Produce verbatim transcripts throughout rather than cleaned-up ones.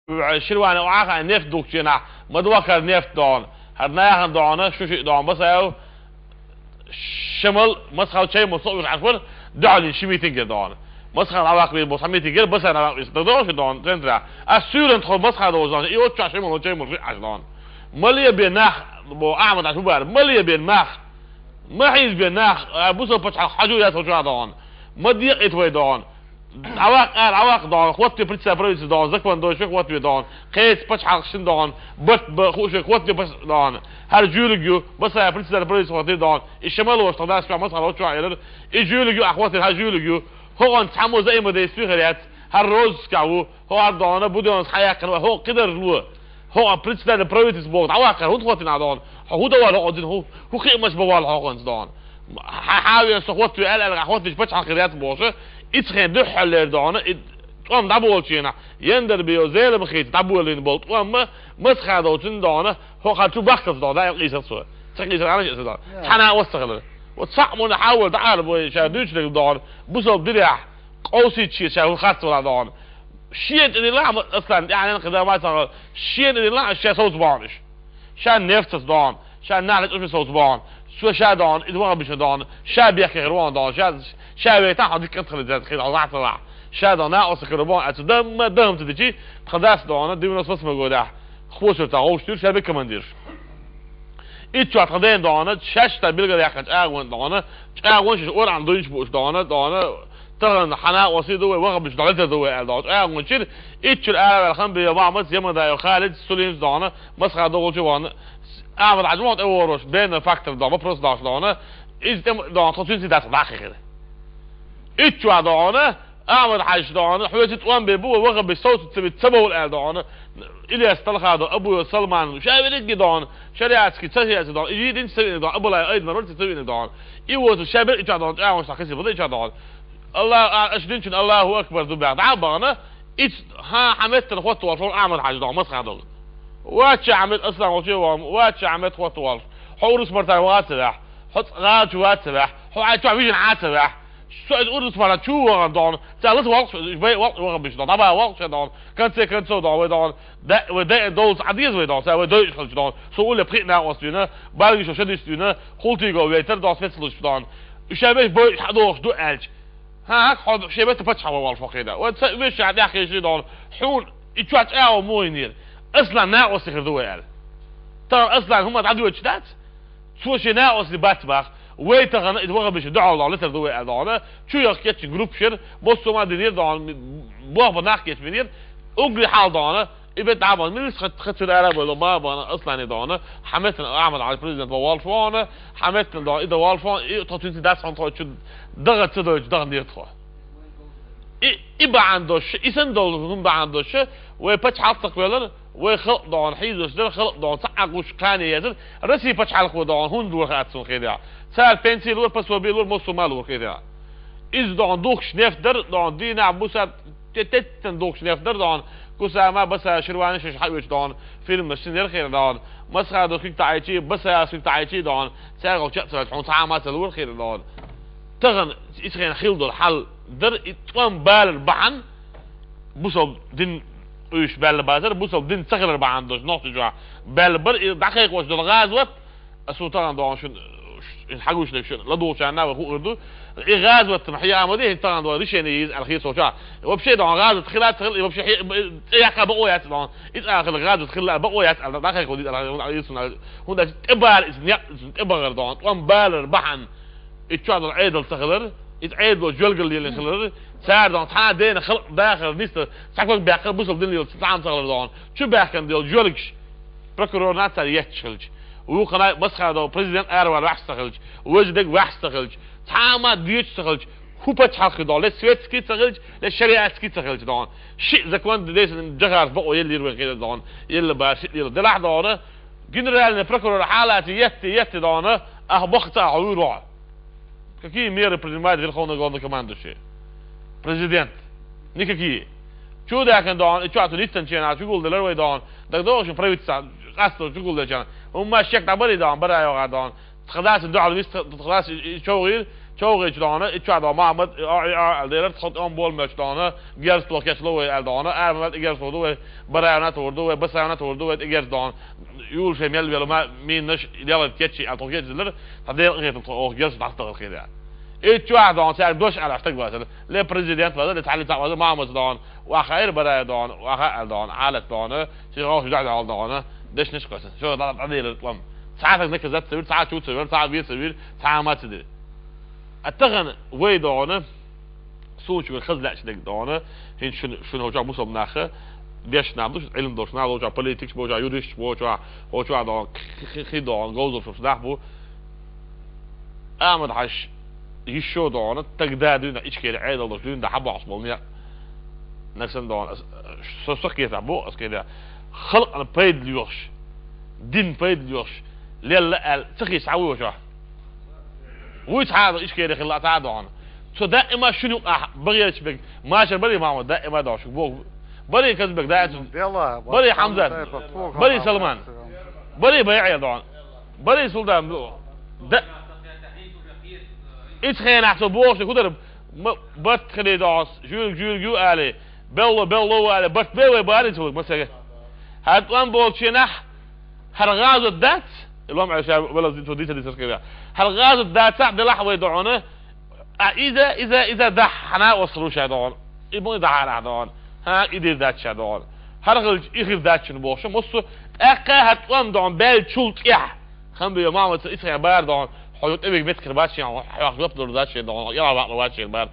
Ширвани Ӏаха нефть духкученахь, ма дохар нефть дохана. ХӀара нахана дохана, шу шиъ дохана, Басаев, Шамал, Масхадов, Чаймал со уьш Ӏаш вара, дуьхьалин ши митинг яр дохана. Масхадов Ӏаваккха вийр бу цхьа митинг яр, Басаев Ӏаваккха вийр, дагадогӀу шу дохана, центра. Ас суьйранна тхо Масхадов вахана, и оцу чохь Шамал, Чаймал шиъ Ӏаш дохана. Ма ле бен нах, бо Ахьмад Ӏаш хӀу бара, ма ле бен нах. Ма хьийза бен нах, а, бусалба пачхьалкх хьажу яц хӀу чохь дохана. Ма декъийта вай дохана. Ӏаваккха ара, Ӏаваккха дохана, хӀоттаве председатель правительства дохана, закон дойша хӀоттаве дохана, кхечу пачхьалкхашна дохана, барт бан хууш верг хӀоттаве пас дохана. ХӀара жуьлиг ю, Басаев председатель правительства хӀоттаве дохана. И Шамал волуш тхан дас чохь, Масхадов чохь элира. И жуьлиг ю, ахь хӀоттаве, хӀара жуьлиг ю. ХӀокхунца цхьаммо заимадействие хир яц. ХӀара розыскехь ву, хӀара дохана, Будённовс хьаяьккхина вай, хӀокху кхидарш ло. ХӀокху председатель правительства боху, дӀаваккхара, хӀунда хӀоттийна ахь дохана? Хьо хӀун дан волла хьо дина, хӀу, хӀу кхиамаш бан волла хьо хӀокхунца дохана? Хьан хьан вен со хӀоттаве аьлла, аьлла, хӀоттийча пачхьалкх хир яц бохуш, и цхьана дуьххьарлера дохана, и тӀом дӀаболчу хенахь, Яндарбиев Зелимхица дӀаболийна болу тӀом а, Масхадовцунна дохана, хӀокхара чу бахкалц дохана, даим къийсар цо. Ца къийсар аьлла, аса дохана. Цхьана а осса хилар. Вот цхьаъ муна хьан волу дӀа ара бой, ша дуьйцург дохана, бусалба динехь, къовсийта шен ша хӀун харц вала дохана. Шена тӀедиллахь, Аслан, тӀаьхьенан кхидама ца хала, шена тӀедиллахь, ша совца бохьанаш. Ша нефтаца дохана, ша нах лечкъаш совца бохьана, ша, ша дохана, и вахабиша дохана, ша бехке хир вахана дохана, ша, ша вейтахь, хьо дика кӀант хила деза, хила хьо лахь ца лахь. Ша дохана, накъост хир бохьана, аьлла, цу дамма, дахам ца дичи, тхан дас дохана, девяносто восьмой годехь, хосуьртахь гӀовш туьйра, ша бен командирш. Итт чохь тхан дена дохана, шаьш тӀе билгал яьккхина чӀагӀонна дохана, чӀагӀонна шаьш орахьна дуйнаш бууш дохана, дохана, тахана хьан накъостий ду вай, вахабиш дӀалетар ду вай аьлла дохана. ЧӀагӀончуьра, итт чуьра араваьлла Хамбиев Махьмад, Ямадаев Халид, Сулимс дохана, Масхадов волчу вахана, Ахьмад-Хьаьжа вахана тӀе вогӀуш, бенна фактор дохана, вопрос дохуш дохана, иза тӀе дохана, тхо цуьнца дацахь дӀахьехира. Итт чохь дохана, Ахьмад-Хьаьжа дохана, хьоьца тӀом бен бу, вай вахабиш совца ца вита ца бовла аьлла дохана, Ильяс Талхадов, Абуев Салман, ша верриге дохана, шариатский ца хеца дохана, и жидинчу ца вина дохана, Абулай Айдмар варца ца вина дохана. И воцу ша бер и чохь дохана, чӀагӀонаш дӀахеза база и чохь дохана. Аллах, а, аша динчун Аллаху Акбар ду баьхна, дӀа а бахана, ицу, хьан, хьан меттана хӀотта волуш волу Ахьмад-Хьаьжа дохана Масхадовга. Вачча Ахьмад, Аслан волчу вахана, вачча Ахьмад хӀотта волуш. Хьо урус мартан ваха а ца ваьхьа, хьо цкъа гӀала чу ваха а ца ваьхьа, хьо Ӏай чохь вижина Ӏа а ца ваьхьа. Со иза урус мартан чу вахана дохана, ца лата волкъаш, бай волкъаш вахана бишна дохана, дӀабаха волкъаш дохана, конце концов дохана, вай дохана, да, вай дайна доллаца Ӏа деза вай дохана, ца вай дойуш хилча дохана, со улле пхиъ накъост вина, Балгишев Шадис вина, Хултигов Вейтар дохана спецслужба дохана. Уьш а беш бойуш хьадохуш ду аьлча. ХӀан, хьо шен бетта паччахь ван волуш хӀокхийда. Вай ца вешшехь тӀаьхьа хеший дохана, хьуна и чохь чӀагӀо муха йинера? Аслан накъостий хир ду вай аьлла. Тахана Аслан хӀума дӀадоьдуш дац? Цо шен накъостий бац баха. Вай тахана и вахабиша дуьхьал дохана летар ду вай аьлла дохана. Чу яха кечйина группаш яра, массо а ма динера дохана, бохба нах кечбинера. Уггаре хьал дохана, и бетта дӀа а бахана, милс ха-, хацар ара а бойла, ма а бахана, Аслане дохана, хьан меттана Ахьмад-Хьаьжа президент ван волуш вахана, хьан меттана дохана, и дан волуш вахана, и тхо цуьнца дац хьуна тхо чу дагӀа ца дойтуш даха дера тхо. И, и бахьана долуш, и санна долу хӀума бахьана долуш, вай пачхьалкх ца кхоьллара, вай халкъ дохана хьийзош дара, халкъ дохана цхьа а гӀуш кхане езара, Россия пачхьалкхо дохана хӀунда лора хаьа цунна хетарехь. Цара пенси лора, пособи лора, массо а ма лора хетарехь. Иза дохана духкуш нефть дара, дохана дийнахь, буса, те-, теттина духкуш нефть дара, дохана Кусама, Басаев, Ширвани шаьш хьаоьцу дохана, фирманаш цуьнан яра хетара дохана, Масхадов куьг таӀийчий, Басаев куьг таӀийчий дохана, цаьргахь ча а ца ваьлча, хьуна цхьа а ма ца лора хетара дохана. Тахана иза хена хила долу хьал дара, и тӀом балар бахьана, бусалба дин уьш баьлла бацара, бусалба дин ца хилар бахьана долуш, нохчийчохь баьлла бара, и дӀакхайкхош долу гӀазот, аса тахана дохана шуна, хьагуш дерг шуна, ладугӀучарна вай хуур ду, и гӀазотана хьеха ма де, хӀинца тахана дохана решение йийза аьлла хета со чохь. Вообще дохана гӀазот хила а ца хила, и вообще хье-, цӀе яккха бакъо яц дохана. Иза а хила гӀазот хила а бакъо яц аьлла, дӀакхайкхо дийца аьлла, хӀунда аьлча, хӀунда аьлча тӀе бала иза, некъ иза тӀе бахара дохана, тӀом балар бахьана. И чохь долу Ӏедал ца хилар, иза Ӏедало жоьлгал лелийна хилар, цара дохана цхьана а дена халкъ дахар, ниста цхьа ког баьккхар, бусалба дин лелаш цхьа а ца хилар дохана. Чу баьхкина долу жоьлгаш, прокурорна цара етташ хилча, вукхана Масхадов президент аравала ваьхьаш ца хилча, важа дег ваьхьаш ца хилча, цхьа а ма доьчуш ца хилча, хӀун пачхьалкх ю дохана, ле светский ца хилча, ле шариатский ца хилча дохана. Шиъ закон деза Джохаров бакъо елла йира вайн хетар дохана, елла бара шиъ лела делахь дохана, генеральный прокурор хьалаца етте, етте дохана, ахьа боху ца а хьо вуьйр вахьа. Какие меры принимает Верховный Главнокомандующий? Президент. Никакие. Чу даьккхина дохана, и чохь цу ниццанченахь чу гулделар вай дохана. ДагадогӀу шуна правительство къасто чу гулделчарна. ХӀумма шек дӀабари дохана, бара йогӀа дохана. Тхан дас дуьхьал вист, тхан дас и, и човгӀийра, ЧӀоагӀа чу дона, и чу дона, Махьмад, а, а, а, аьлла, дера, тхо тӀом болмаш дона, герз тохкаш ло вай, аьлла дона, а, Махьмад, и герз тоху вай, Бараевна тоху вай, Басаевна тоху вай, и герз дона, юлше мел вела ма, минаш, делать кечи, аьлла, тохкаш дилар, та дера, герз тоху, ох, герз тоху хида. И чу дона, цаьрга дош аьлла, стаг ваза, ле президент ваза, ле цхьа, ле цхьа ваза, Махьмад дона, ваха эр Бараев дона, ваха аьлла дона, Алат дона, си гӀалш дӀа дӀа дона, дешнаш кхоьсна. Шо дӀа, дӀа дилар тӀом. Цхьа саг наказать ца вир, цхьа чу ца вир, цхьа ве ца вир, цхьа ма ца дир. А тахан вай дона, сучу вер хаза лаьча дег дона, хин шун, шун хӀокху чохь бусалба наха, деш нах ду, Ӏилма долуш нах, хӀокху чохь политикаш бу, хӀокху чохь юристаш бу, хӀокху чохь, хӀокху чохь дона, хи, хи, хи дона, говзаллаш нах бу. Ахьмад-Хьаьжа, йиш йо дона, тагда дуьйна, Ичкери Ӏедал долуш дуьйна, да хьабахьаш болу некъ. Нагсан дона, ас, со, со кхетахь бу, ас кхетахь. Халкъана пайда лоьхуш, дин пайда лоьхуш, лелла аьлла, ца хи схьа вуй ваша. Вуй цхьа а Ичкери хилла цхьа а дона. Цо даима шуна юкъахь багӀерчу бег, машар барий Махьмад, даима дона, шу боху. Барий Казбек, даима цу. Белла, Барий Хьамзат. Барий Салман. Барий БайгӀел дона. Барий Султан. Да. Ицу хенахь со бохуш хӀу дара, ма, барт хили догӀус, жуьрг, жуьрг ю али, белло, белло ву али, барт бе вай барин ца вуг, масега. ХӀара тӀом болчу шенахь, хӀара гӀазот дац, и лом Ӏеша вала цо дица дица хила. ХӀара гӀазот дацахь делахь вай догӀуна, а иза, иза, иза дахь, хьана осхалу ша догӀуна, и буй дахьарахь догӀуна, хьа, и дир дац ша догӀуна. ХӀара хилча, и хир дац шуна бохуш, массо, тӀаккха хӀара тӀом догӀуна баьллачул тӀехь. Ханбиев Махьмад, ца ицхьа бара догӀун, хьо ю тӀевиг меттахир бац шен, хьох жоп лур дац шен догӀун, кӀелхьа вакъла вац шен бара.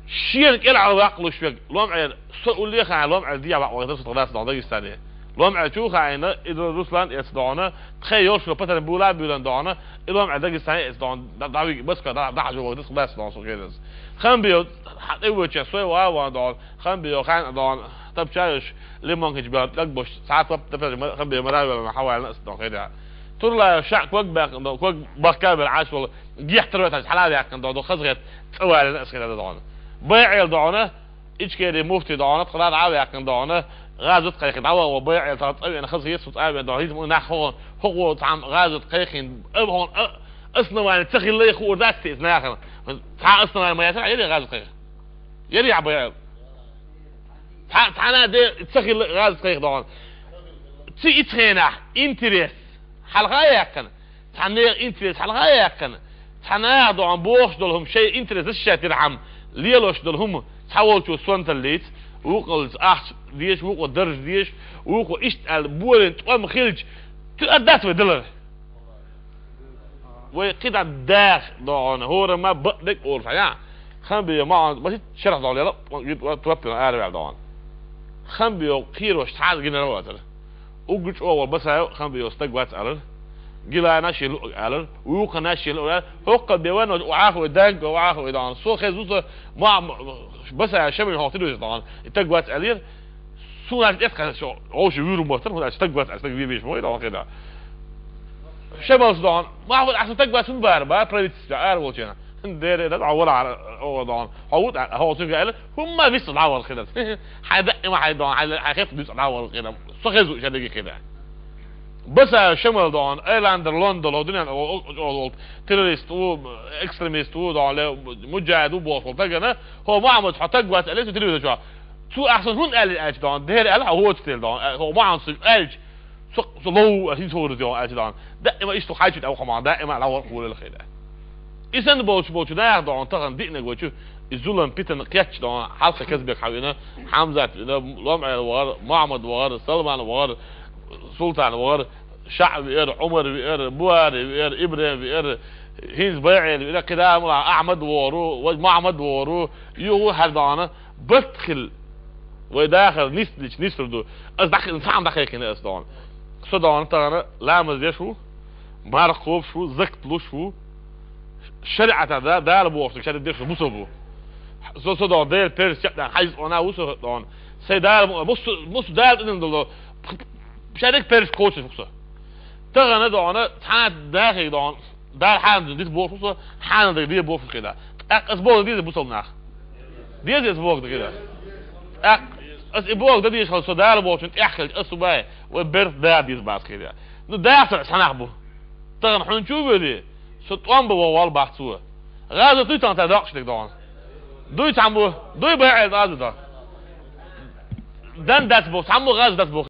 Шена кӀелхьа вакъалуш вег, лом Ӏер, со уллехьа лом Ӏер дехьа вакъла вац, со тхадац догӀун Дагестане. Лом Ӏер чу хаийна, и Руслан эца догӀуна, тхе йолуш патар була буьйлан догӀуна, и лом Ӏер Дагестане эца догӀун, да, да виг баска, да, да, жо вац, тхадац догӀун, со хедас. Ханбиев, хьан тӀе воча, сой ва ван догӀун, Ханбиев хан а догӀун, тапча йолуш, лимон кича бан, тӀаг бош, цхьа топ, тапча, Ханбиев мара велла, хьавална ас догӀун, хеда. Турлаев ша ког баьккхина догӀун, ког бакка бер Ӏаш волу, гехтар ваташ, хьала ваьккхина догӀун, хаза хет, цӀа валина ас хеда догӀун. БайгӀел догӀун, Ичкери муфти догӀун, тхана дӀа ваьккхина догӀун, гӀазот кхайкхина, дӀаваха БайгӀел тхана цӀа веана, хаза хет, цу цӀа веана догӀун, хӀинца муна нах хӀокхо, хӀокхо цхьа гӀазот кхайкхина, а, хӀокхо, а, основание ца хилла, хуур дац те иза нахана. Цхьа основание ма яцара, хьайри гӀазот кхайкхина. Яри хьан бай? Цхьа-, цхьана де ца хилла гӀазот кхайкха догӀун. Цу ицхенахь интерес хьалха а яьккхина, цхьа нехан интерес хьалха а яьккхина, цхьа наха догӀун бохуш долу хӀума шайн интерес защищать дина хьама лелош долу хӀума цхьа волчо сонталлица, вукхаллица ахча дезаш, вукхо дарж дезаш, вукхо иштта аьлла болийна тӀом хилча, цу а дац вай далар. Вай кхидӀа даха догӀун, хӀора ма бакъдерг олуш хьан. Ханбиев ма-, ма шит шарах догӀун, яла, топ йина араваьлла догӀун. Ханбиев кхерош цхьа а гинара вацара. Уггар чӀогӀа вара Басаев, Ханбиев стаг вац алар. Гилана шен луъург алар, вукхана шен луъург алар. ХӀокху беван вац, вахьа вай даг, вахьа вай догӀун. Со хеза ву со, ма-, ма-, Басаев Шамил хьох тидуьйса догӀун. И стаг вац алира. Суна аьлча эцхьа шо, оуша вуьйр мотар, хӀунда аьлча стаг вац, аьлча стаг вен веш ма вай, догӀун хеда. Шамалс догӀун, Махьмад, ахьа стаг вац хӀунда бара, бара правительство, ара волчена. Дера, да, догӀун, вала, ара, оха догӀун. Хьо ву тӀа, хьо цуьнга аьлла, хӀумма вист дӀавала хеда. Хьайн даима хьайн догӀун, хьайн, хьайн хетта дуьйцу дӀавала хеда. Со хеза ву ша дерриге хеда. Басаев Шамал догӀун, Айландер Лондон, хӀо дуьнен, о, о, о, о, террорист ву, экстремист ву, догӀун, ле, муджахид ву бохуш волу тагана, хӀо Махьмад, хьо стаг вац, аьлла, цу телевизор чохь. Цо ахьа сан хӀунда аьлла аьлча догӀун, дера аьлла, хьо воцу тела догӀун, хӀо Махьмад сан аьлча, со, со лов, а, хӀинца хӀора догӀун аьлча догӀун. Даима иштта хьайчу тӀе вахана, даима лавар хулал хеда. И санна болчу, болчу наха догӀун, тахана диънарг вачу, и зулам питана кхетча догӀун, хьалха Казбек хьан вина, Хьамзат вина, Ломгьел вахара, Махьмад вахара, Салман вахара, Султан вахара, ШаӀ веара, Ӏумар веара, Бухари веара, Ибрахим веара, хӀинца БайгӀел веара, кхидӀа а муьлхха Ахьмад вохур ву, важа Махьмад вохур ву, юха хӀара догӀун, барт хилла. Вай дахар нислича нислур ду. Ас дӀахиъна, цхьаъ дӀакхайкхина ас догӀун. Со догӀун тахана ламаз деш ву, марха кхобуш ву, закат луш ву. ШариӀатан да-, Дала бохуш, шариӀат деш ву, бусалба ву. Со, со догӀун Делан перс чекхдаьхна хьайза къона ву со догӀун. Сайн Дала мо-, муссу, муссу Дала тӀедина долу, шаьрдиг перс кхочуш ву со. Тахана догӀун, цхьана дахийга догӀун. Дала хьанал дита бохуш ву со, хьанал дерг де бохуш ву кхидӀа. ТӀаккха ас бохург деза бусалба нах? Деза ас бохург кхидӀа? ТӀаккха ас и бохург дан дезаш хилча, со Дала бохучун тӀехь хилча, ас ву бай, вай берт да деза бац кхидӀа. Ну, дахар цхьа нах бу. Тахана хьуна чу а вели, со тӀом бан ваха вал бац цо. ГӀазот дуй тахана цар доккхача дика догӀун? Дуй цхьаммо, дуй бай Ӏел гӀазот да. Дан дац боху, цхьаммо гӀазот дац боху.